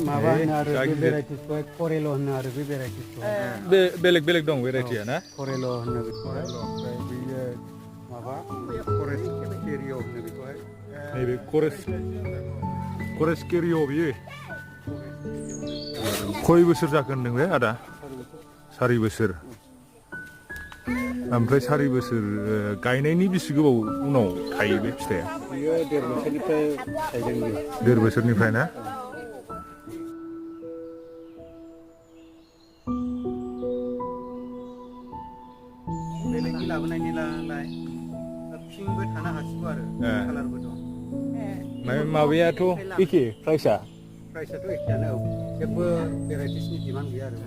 माबा होनो आरो बे भेराइटिसखौ करेल' होनो आरो बे भेराइटिसखौ बेलेग बेलेग दं भेराइटिया ना करेल' होनो बेखौहाय ओमफ्राय बेयो माबा फरेस्ट केरिय' होनो बेखौहाय नैबे करेस्ट केरिय' बियो खय बोसोर जाखो होनदों बे आदा 4 बोसोर ओमफ्राय 4 बोसोर गायनायनि बेसे गोबाव उनाव थायो बे फिथाइया बियो 1.5 बोसोरनिफ्राय थायदों बियो 1.5 बोसोरनिफ्राय ना बेलेगनि लाबोनायनिलाय पिंकबो थानो हासिगौ आरो कालारबो दं माबायाथ' एखे प्राइसआथ' एखेयानो जेबो भेराइटिसनि डिमान्ड गैया आरो